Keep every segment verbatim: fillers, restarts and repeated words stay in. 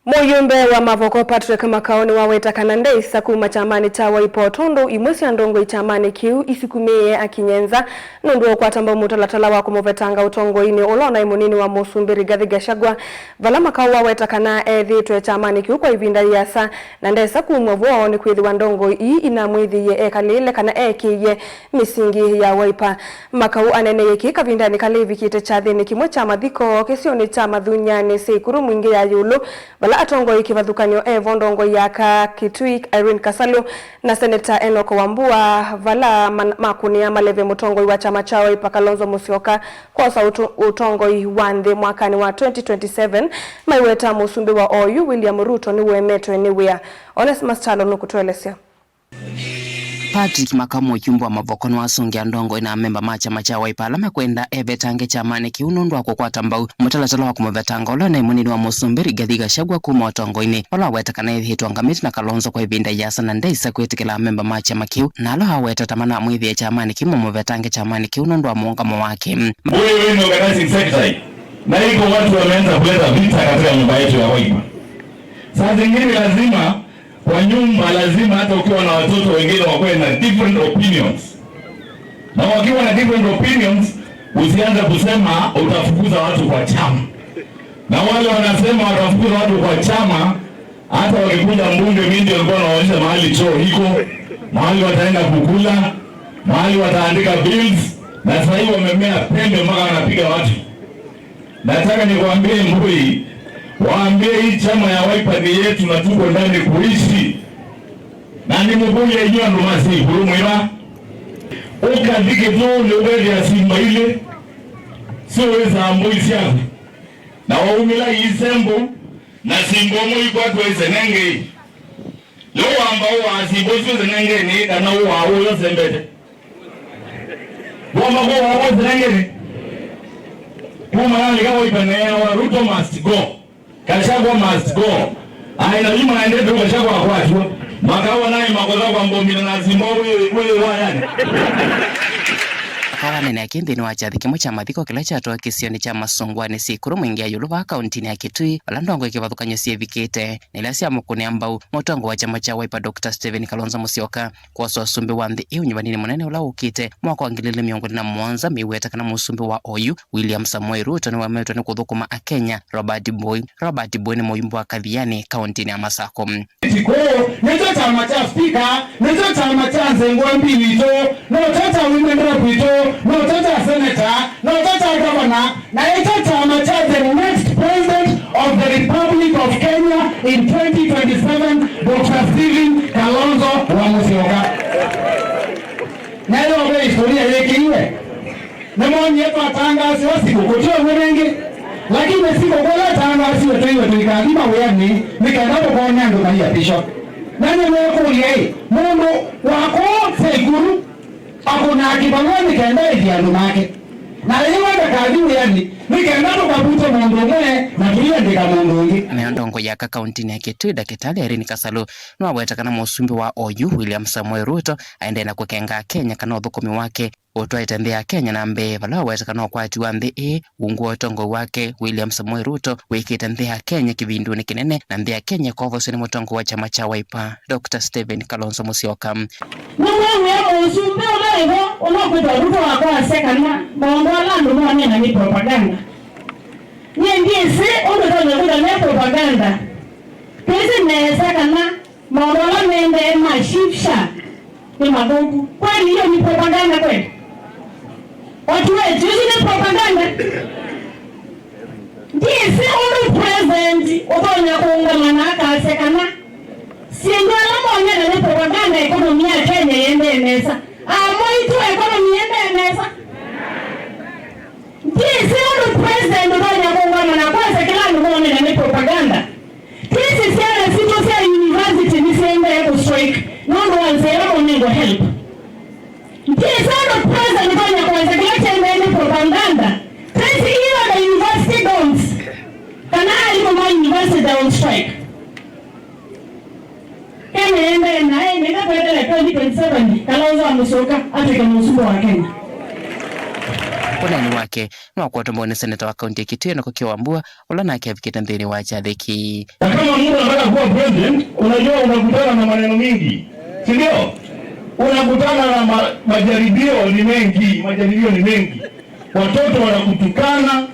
Mũyumbe wa Mavoko Patrick Makau nĩwaweta kana ndeĩsa kuma kyamanĩ kya Wiper o tondũ imwe sya ndongoi kyamanĩ kĩu isikumĩĩe akinyie nza nũndũ wa ũkwata mbau mũtalatala wa kũmũvetanga ũtongoinĩ ũla ũnaĩ mũnini wa Mũsumbĩ Rigathi Gachagua, vala Makau waweta kana ethĩĩtwe kyamanĩ kĩu kwa ĩvinda yĩasa na ndesa kumw'a vo nĩkwĩthĩwa ndongoi ii inamwĩthĩie ekalĩĩle kana eekĩĩe mĩsingi ya Wiper. Makau aneeneie kĩĩ kavindanĩ kala ĩvikĩte kyathĩnĩ kĩmwe kya mathiko kĩsionĩ kya Mathunyanĩ, Seikuru Mwingĩ ya ĩũlũ, vala atongoi kĩvathũkany'o e vo ndongoi ya aka Kitui Irene Kasalu na Seneta Enock Wambua, vala man-, makũnĩa maleve mũtongoi wa kyama kya Wiper Kalonzo Musyoka kwosa ũtu-, ũtongoi wa nthĩ mwakanĩ wa twenty twenty-seven, maiweta mũsumbĩ wa oyu William Ruto nĩũemetwe nĩ wĩa. Onesmus Kyalo nũkũtũelesya. Patrick Makau, mũyumbe wa Mavoko, nĩwasũngĩa ndongoi na amemba ma kyama kya Wiper ala mekwenda evetange kyamanĩ kĩu nũndũ wa kũkwata mbau mũtalatala wa kũmũvetanga ũla ũnaĩ mũnini wa Mũsumbĩ Rigathi Gachagua kuma ũtongoinĩ, vala aweta kana ethĩĩtwe angamĩte na Kalonzo kwa ĩvinda yĩasa na ndeĩsa kwĩtĩkĩla amemba ma kyama kĩu, na ala aweta ta manamwĩthĩe kyamanĩ kĩu mamũvetange kyamanĩ kĩu nũndũ wa mũũngamo wake. Huyu wenu organizing secretary, na iko watu wameanza kuleta vita katika nyumba yetu ya Wiper. Saa zingine lazima kwa nyumba lazima hata ukiwa na watoto wengine wakuwe na different opinions. Na wakiwa na different opinions, usianze kusema utafukuza watu kwa chama. Na wale wanasema watafukuza watu kwa chama, hata wakikuja mbunge, mimi ndio nilikuwa nawaonyesha mahali choo iko, mahali wataenda kukula, mahali wataandika bills, na sasa hivi wamemea pembe mpaka wanapiga watu. Nataka nikwambie Mbui, waambie hii chama ya Wiper ni yetu na tuko ndani kuishi. Na nimũkũlye inyuĩ andũ ma Seikuru mwĩva? Ũkathi kĩtũũnĩ ũkethĩa simba ilĩ siũĩsaa mbũi syaku. Na waumĩla iisembo, na simba ũmwe ikwatwa ĩsenengei. Leo wamba ũwaa simba ũsu ĩsenengeni kana ũwaa ũyo sembete? Wamba kũwaa ũsenengeni? Kuma yalika Wiper neeawa, Ruto must go. Gachagua must go. Aĩ na yu maendete Gachagua akwatiwe. Makawa naye makosa kwa mbomina na simba wĩ, wĩ wayani. Akawa anene akĩ nthĩnĩ wa kyathĩ kĩmwe kya mathiko kĩla kyatwawa kĩsionĩ kya Masũngwanĩ Seikuru Mwingĩ ya ĩũlũ vaa kauntinĩ ya Kitui, vala ndongoi kĩvathũkany'o syĩvikĩte na ila syamũkũnĩa mbau mũtongoi wa kyama kya Wiper Doctor Stephen Kalonzo Musyoka kwosa ũsumbĩ wa nthĩ ĩ ũnyuvanĩnĩ mũnene ũla ũkĩte mwaka wa ngili ilĩ mĩongo ĩlĩ na mũonza, meiweta kana mũsumbĩ wa oyu William Samoei Ruto nĩwaemetwe nĩ kũthũkũma Akenya Robert Mbui. Robert Mbui nĩ mũyumbe wa Kathiani, kauntinĩ ya Masako. Kũu nĩkyo kyama kya spika, nĩkyo kyama kya nzengwa mbi witũ, nokyo kya women rep witũ, nokyo kya seneta, nokyo kya gavana, na ĩkyo kyama kya the next president of the Republic of Kenya in twenty twenty-seven, Doctor Stephen Kalonzo wa Musyoka. Nayo ve historia yĩkĩiwe. Nĩmwonie twatangaasiwa sikũkũ ti ũmwe rĩngĩ, lakini sikũkũ ĩla ĩtangaasiwe twĩiwe tũikathi mawĩanĩ nĩ kenda tũkone andũ maiapisho. Na nĩmekũlya-ĩ, mũndũ wa kũũ Seikuru akũnaa kĩvalũa nĩ kenda ĩthi andũ make, na yĩwe ndakathi wĩanĩ nĩ kenda tũkavute mũndũ ũmwe na tũiandĩka mũndũ ũngĩ. Nayo ndongoi ya aka kauntinĩ ya Kitui, Ndakĩtalĩ Irene Kasalu, nĩwaweta kana mũsumbĩ wa oyu William Samoei Ruto aendee na kũkenga Akenya kana ũthũkũmi wake ũtwaĩte nthĩ ya Kenya na mbee, vala waweta kana ũkwati wa nthĩ ĩĩ ungu wa ũtongoi wake William Samoei Ruto wĩkĩte nthĩ ya Kenya kĩvindunĩ kĩnene, na nthĩ ya Kenya ĩkovosw'a nĩ mũtongoi wa kyama kya Wiper, Doctor Stephen Kalonzo Musyoka. Nĩmwĩw'ĩa mũsumbĩ ũla wĩvo ũla ũkwĩtwa Ruto akwasya kana maũndũ ala andũ monena nĩ propaganda. Nyie ndyĩsĩ ũndũ ũtonya kwĩthwa me propaganda. Twĩsĩ nesa kana maũndũ ala maendee ma Shifsha nĩ mathũku. Kweli hiyo ni propaganda kweli? Watu wetu, hizi ni propaganda. Ndyĩsĩ ũndũ president ũtonya kũũngama na akasya kana syĩndũ ala monena nĩ propaganda, economy ya Kenya yendee nesa. Amoitũ economy yendee nesa. Ndyĩsĩ ũndũ president ũtonya kũũngama na kwasya kĩla andũ monena nĩ propaganda. Twĩsĩ syana sitũ sya university nĩsiendee kũ strike nũndũ wa nzĩa ĩla monengwa help. Ndyĩsĩ ũndũ president ũtonya kwasya kĩla kĩendee nĩ propaganda. Twĩsĩ ila the university dons kana alimũ ma university on strike. Kenya yendee naĩ, nĩka tweteele twenty twenty-seven, Kalonzo wa Musyoka atw'ĩke mũsumbĩ wa Kenya. Ũneeni wake nĩwakwatwa mbau nĩ seneta wa kaunti ya Kitui, Enock Kĩwambua, ũla nake avikĩte nthĩnĩ wa kyathĩ kĩĩ. Na kama mtu anataka kuwa president, unajua unakutana na maneno mingi, si ndio? Unakutana na ma, majaribio ni mengi, majaribio ni mengi. Watoto wanakutukana,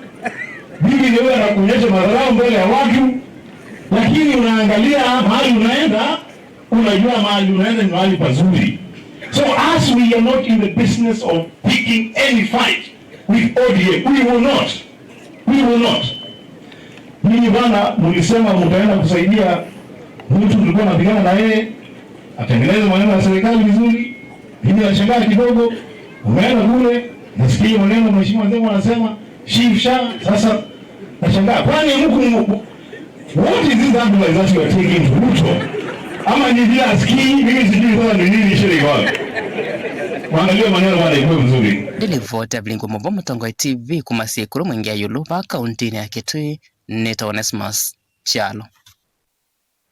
bibi ndio anakuonyesha madharau mbele ya watu, lakini unaangalia mahali unaenda, unajua mahali unaenda ni mahali pazuri. So as we are not in the business of picking any fight with O D M, we will not. We will not. Nyinyi bwana, mlisema mtaenda kusaidia mtu mlikuwa napigana na yeye atengeneze maneno ya serikali vizuri. Mimi nashangaa kidogo, umeenda kule, nasikia maneno mheshimiwa Ndengwa anasema shift sha. Sasa nashangaa, kwani huku What is this advice that you are taking to Ruto? Ama ni vile asikii, mimi sijui sasa ni nini shida iko wapi. Mwangalie maneno bwana ikuwe mzuri. Nĩ livoti ya Vilingu Mũvwa, Mũtongoi T V, kuma Syĩkũlũ Mwingĩ ya Ĩũlũ, vaa kauntinĩ ya Kitui, nĩ Onesmus Kyalo.